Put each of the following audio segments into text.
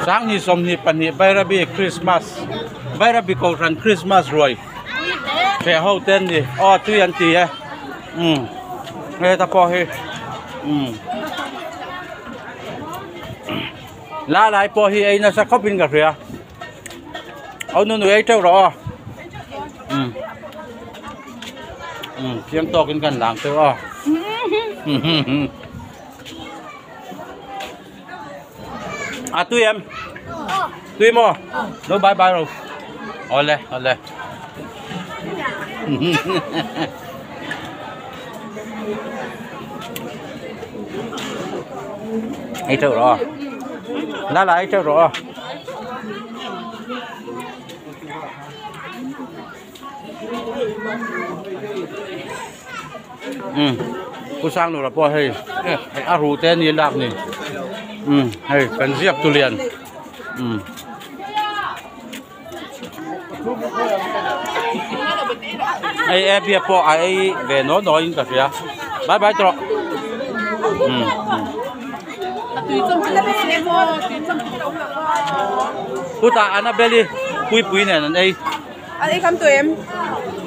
Sanghnih 22 Bairabi Christmas Bairabi Kohhran Christmas ruai hreh ho te an ni aw tui an ti e umm heta pawh hi umm la lai pawh hi ei nasa khawp in ka hria aw nu nu ei teuh rawh aw umm umm fiam tawk in kan lang teuh aw. À tui em tui maw no bye bye ro ole ole ei teuh rawh aw la la ei teuh rawh aw umm pu Sanglura pawh hei a ruh te a ni lak ni umm hei kan ziak tu lian umm. Hei Abby pawh a ei ve naw naw in ka hria bye bye tawh umm umm. Chutah Annabelle-i Puipui nen an ei. An ei kham tawh em?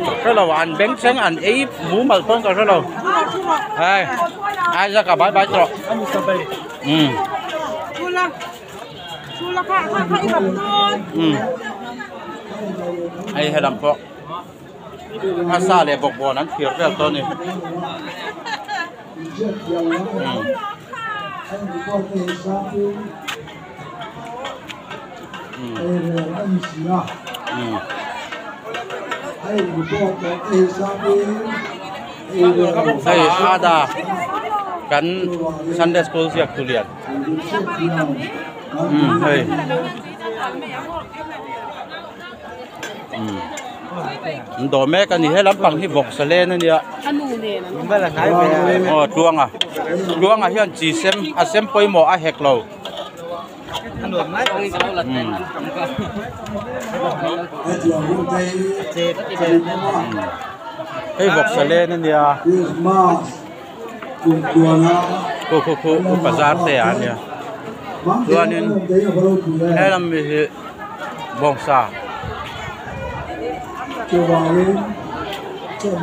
Ka hre lo, an beng thleng an ei mumal pawn ka hre lo. Hei, Isaac a bye bye tawh. Umm. Umm. Hei helam pawh a sa leh bawkbawn an thlir vel tawh a ni. Umm. Hei Ada kan Sunday school ziak tu lian umm hei umm dawr mek a ni he lampang hi vawksa len a nia aw tluanga tluanga hian chi sem a sem pawimawh a hek lo. Hei vawksa len a nia khu khu khu upa zar te ah a nia chuanin helam mi hi bawngsa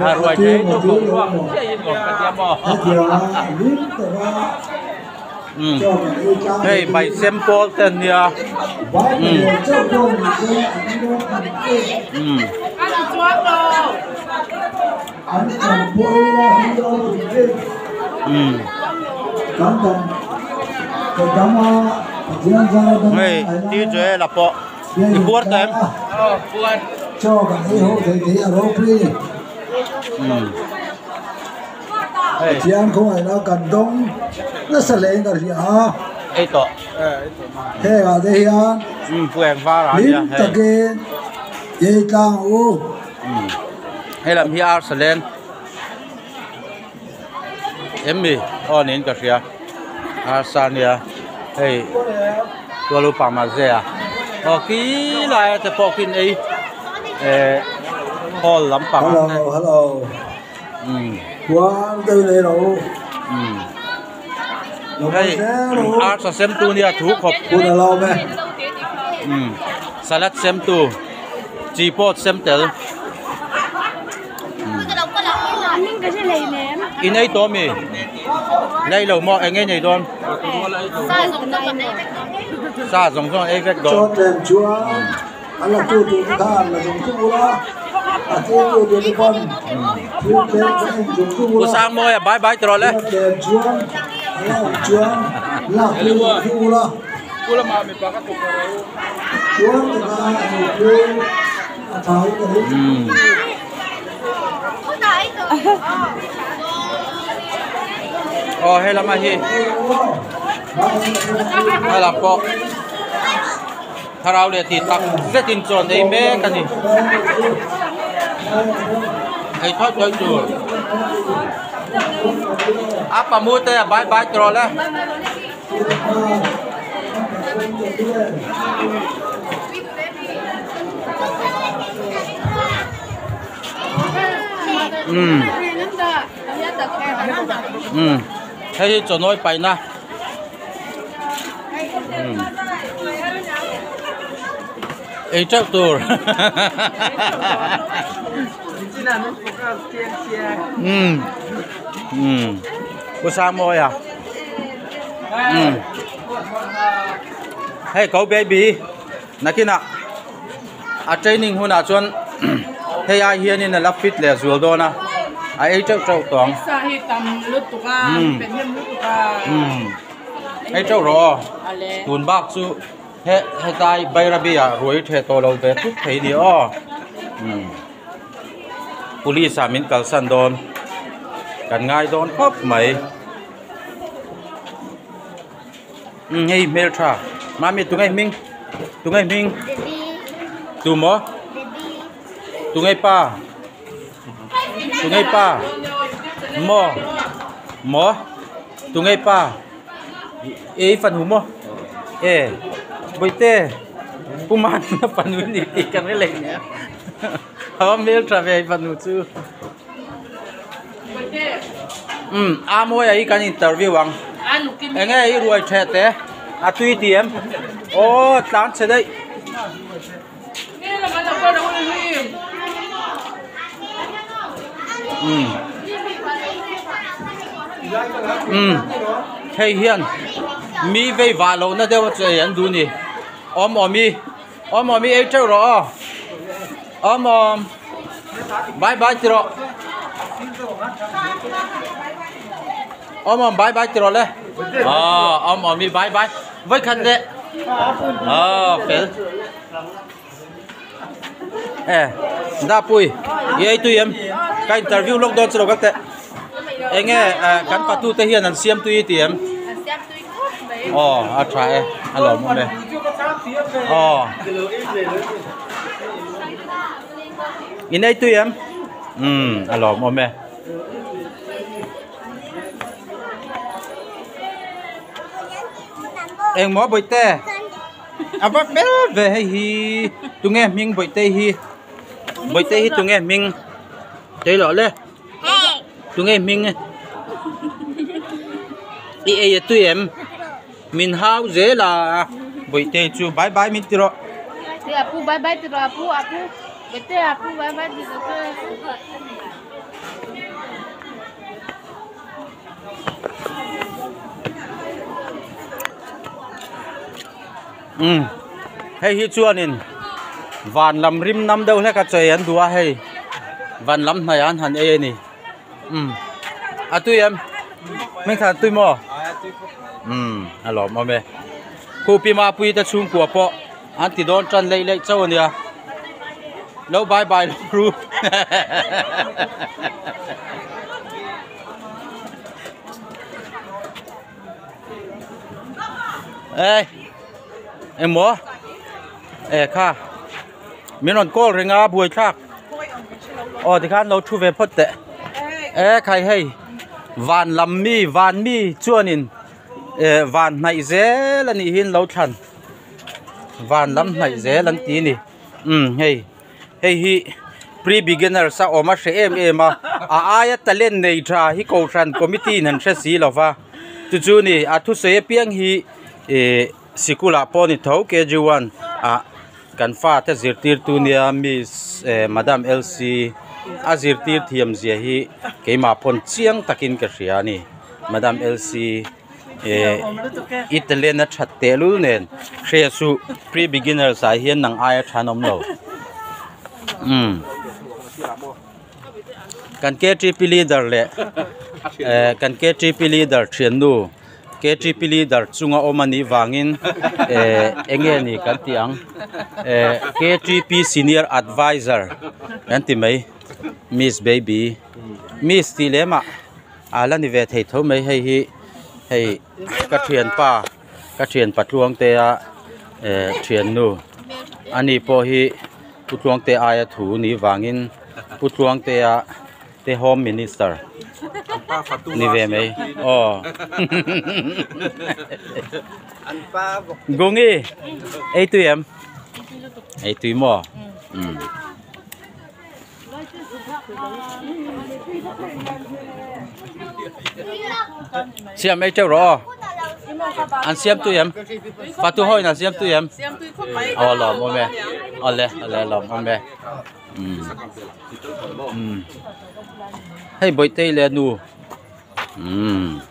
a ruai te hi chu boruak chiah in nuam ka tia maw. Umm hei mai sem pawl te an nia umm umm. Umm hei DJ la pawh i puar ta em umm. Pathian khawngaihna kan dawng nasa hle in ka hria a. Hengah te hian hlim takin ei tlang ang u. Helam hi arsa leng em mi aw niin ka hria arsa ania hei tualu pa mazea aw khi laia te pawh khi an ei eh hall lampang ah te. Hei arsa sem tu nia thu khawp salad sem tu chi pawh sem tel in ei tawh ami nei lo maw eng nge nei dawn sa zawng zawng ei vek dawn. A la tu tur te khan la zawng zung ula, a thil tu tur te pawn thil tlem kha en zung zung ula. Pu Sangmawia bye bye tawh le. Thil tlem chuan a la awm chuan lak tir zung zung ula. Chuan taka a hmu chu a tha in ka ring. Aw he lam a hi helam pawh. Thlarau leh tih tak zetin chaw nei mek a ni. Ei thawi thawi tur. A pamu te a bye bye tawh le. Umm. Umm. Hei hi chaw nawi paihna. Umm. Ei teuh tur. Umm umm Pu Sangmawia umm hei ko baby nakinah a training hunah chuan hei ai hianin a la fit leh zual dawn a a ei teuh teuh tawh ang umm ei teuh rawh aw tun bak chu he hetlai Bairabi ah ruai theh tawh lo ve thut thei a ni aw umm police ah min kalsan dawn kan ngai dawn khawp mai. Umm hei hmeltha mami tunge hming tunge hming tu maw tunge pa tunge pa maw maw tunge pa ei fanu maw e bawihte pu mahni a fanu a ni tih ka hre leh nia a va hmeltha ve i fanu chu umm a mawi ah hi kan interview ang eng nge i ruai theh teh a tui ti em aw tlang chhe daih umm umm hei hian mi vei vah lohna deuh a che an duh a ni awm awm i awm awm i ei teuh rawh aw. Awm awm bye bye ti rawh awm awm bye bye ti rawh le aw awm awm i bye bye vawi khat leh aw fel e dapui i ei tui em ka interview lawk dawn chu lo kal teh enge kan patu te hian an siam tui i ti em. Aw a tha e a lawmawm e aw i nei tui em umm a lawmawm e. Engmaw bawihte a va hmel ve hei hi tunge hming bawihte hi bawihte hi tunge hming keilo le. Tunge hming i ei a tui em min hau zel a bawihte chu bye bye min ti rawh. Apu bye bye ti rawh apu apu bawihte apu bye bye ti rawh. Umm hei hi chuanin van lam rim nam deuh hlek a chei an duh a hei van lam hnaih ah an han ei a ni umm a tui em hming thlan tui maw umm a lawmawm e khupi mapui te chhungkua pawh an ti dawn tan leih leih chauh a nia lo bye bye lo ru Ê engmaw e kha min rawn call reng a buai thlak aw tikhan lo thu ve phawt teh e khai hei van lam mi van mi chuanin eh van hnaih zel a nih hi an lo thlan van lam hnaih zel an ti a ni umm hei. Hei hi pre beginners a awm a hre em em a a aia talent nei tha hi kohhran committee in an hre si lo va chu chu ni a thusawi apiang hi ih sikul ah pawh a ni tho kg one ah kan fate zirtirtu nia miss eh madam L C a zirtir thiam zia hi keimah pawn chiang takin ka hria a ni madam L C. Eh i talent a that tehlul nen hria chu pre beginners ah hian nang aia tha an awm lo umm kan K T P leader leh eh kan K T P leader thiannu K T P leader chunga awm anih vangin eh eng nge ni kan tih ang eh K T P senior advisor kan ti mai miss baby miss tih lem ah. A la ni ve thei tho mai hei hi hei ka thianpa ka thianpa Tluangtea eh thiannu ani pawh hi Pu Tluangtea aia thu ni vangin Pu Tluangtea te home minister ni ve mai aw Gungi ei tui em ei tui maw umm. Siam ei teuh rawh aw. An siam tui em? Fatu ho in an siam tui em? Aw lawm awm e. Awle awle lawm awm e. Umm umm hei Bawihtei leh nu umm.